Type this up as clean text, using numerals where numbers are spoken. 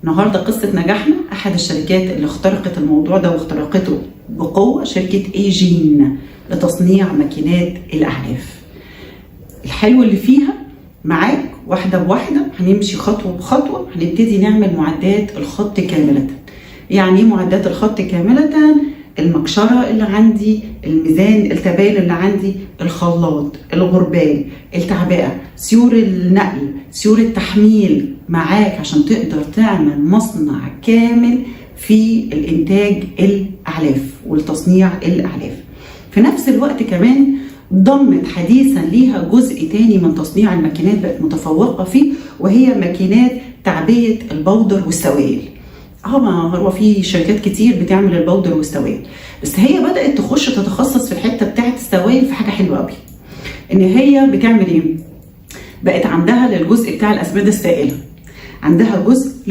النهارده قصة نجاحنا احد الشركات اللي اخترقت الموضوع ده واخترقته بقوة، شركة ايجين لتصنيع ماكينات الاعلاف. الحلو اللي فيها معاك واحدة بواحدة، هنمشي خطوة بخطوة، هنبتدي نعمل معدات الخط كاملة. يعني ايه معدات الخط كاملة؟ المكشرة اللي عندي، الميزان التباين اللي عندي، الخلاط، الغربال، التعبئة، سيور النقل، سيور التحميل معاك عشان تقدر تعمل مصنع كامل في الإنتاج الأعلاف والتصنيع الأعلاف. في نفس الوقت كمان ضمت حديثا ليها جزء تاني من تصنيع الماكينات بقت متفوقة فيه، وهي ماكينات تعبئة البودر والسوائل. ما هو في شركات كتير بتعمل البودر والسوائل، بس هي بدأت تخش تتخصص في الحتة بتاعت السوائل في حاجة حلوة قوي. ان هي بتعمل ايه؟ بقت عندها للجزء بتاع الأسمدة السائلة، عندها جزء